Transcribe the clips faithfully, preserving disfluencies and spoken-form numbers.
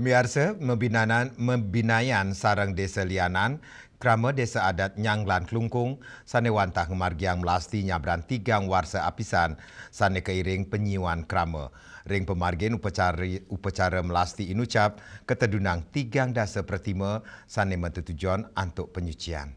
Miarsa, mabinanan, mabinayan sareng Désa Lianan, krama Désa Adat Nyanglan Klungkung, sané wantah ngamargiang melasti nyabran tigang warsa apisan, sané kairing panyiuan krama. Ring pamargin upacara, upacara melasti inucap, katedunang tigang dasa pratima, sané matetujon antuk panyucian.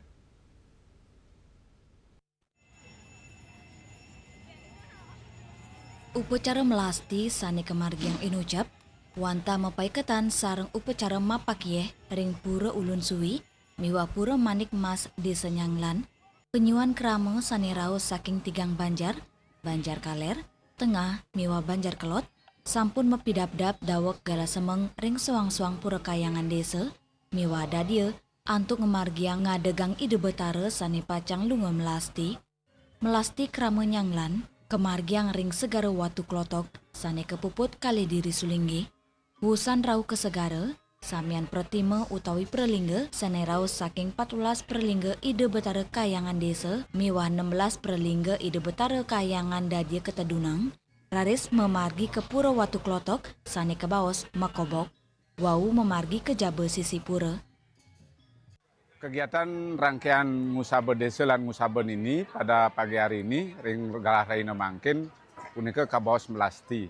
Upacara melasti sané kamargiang inucap, wantah mapaiketan sareng upacara mapakieh ring Pura Ulun Suwi miwah Pura Manik Mas Désa Nyanglan, panyiuan krama sané raos saking tigang banjar, Banjar Kalér, Tengah, miwah Banjar Kelod, sampun mapidabdab daweg galah semeng ring soang-soang pura kahyangan désa, miwah dadia antuk ngamargiang ngadegang Ida Betara sané pacang lunga melasti. Melasti krama nyanglan, kamargiang ring Segara Watu Klotok, sané kapuput kalih diri sulinggih. Wusan rauh ka segara, samian pratima utawi pralingga sané raos saking patbelas pralingga Ida Betara kahyangan désa miwah nembelas pralingga Ida Betara kahyangan dadia katedunang, raris mamargi ka Pura Watu Klotok sané kabaos makobok. Wau mamargi ka jaba sisi pura. Kegiatan rangkaian Ngusaba Désa lan Ngusaba Nini pada pagi hari ini ring galah rahina mangkin punika kabaos melasti.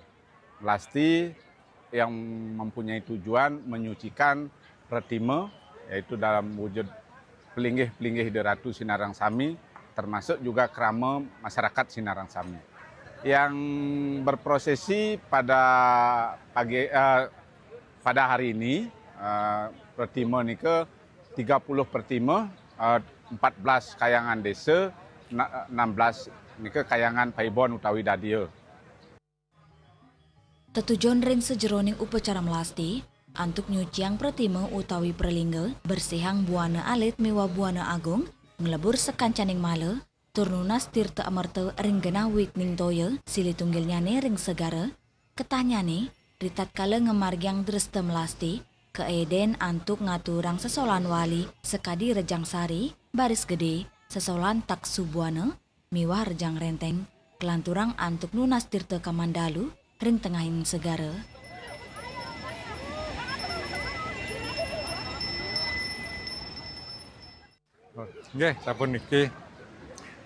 Melasti yang mempunyai tujuan menyucikan pratima, yaitu dalam wujud pelinggih-pelinggih Ida Ratu Sinarang Sami, termasuk juga krama masyarakat Sinarang Sami. Yang berprosesi pada pagi, eh, pada hari ini, eh, pratima nika tiga puluh pratima, eh, empat belas kahyangan désa, na-, enam belas nika kahyangan paibon utawi dadia. Tetujon ring sajeroning upacara melasti, antuk nyuciang pratima utawi pralingga, bersihang buana alit miwah buana agung, nglebur sakancaning mala, tur nunas tirta amerta ring genah wigning toya, silih tunggilnyané ring segara, ketahnyané, ritatkala ngamargiang dresta melasti, kaeden antuk ngaturang sesolahan wali sakadi rejang sari, baris gedé, sesolahan taksu buana, miwah rejang renteng, kalanturang antuk nunas tirta kamandalu ring tengahing segara. Nggih, sampun niki.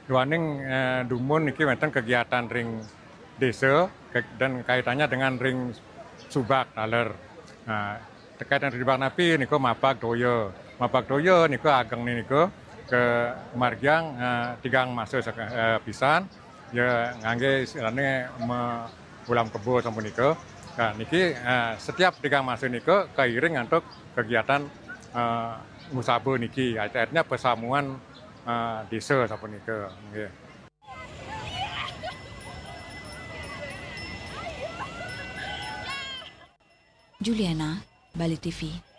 Duaning, eh, dumun niki wénten kegiatan ring désa ke-, dan kaitannya dengan ring subak taler. Nah, terkait dengan subak napi niku mapag toya. Mapag toya niku ageng niku kamargiang, eh, tigang masa seka-, eh, pisan, ya nganggé istilahnya me-, ulam kebo sapunika. Nah, niki, eh, setiap tigang masa niku kairing antuk kegiatan, eh, ngusaba niki, artinya persamuan, eh, désa sapunika. Nggih. Juliana, Bali T V.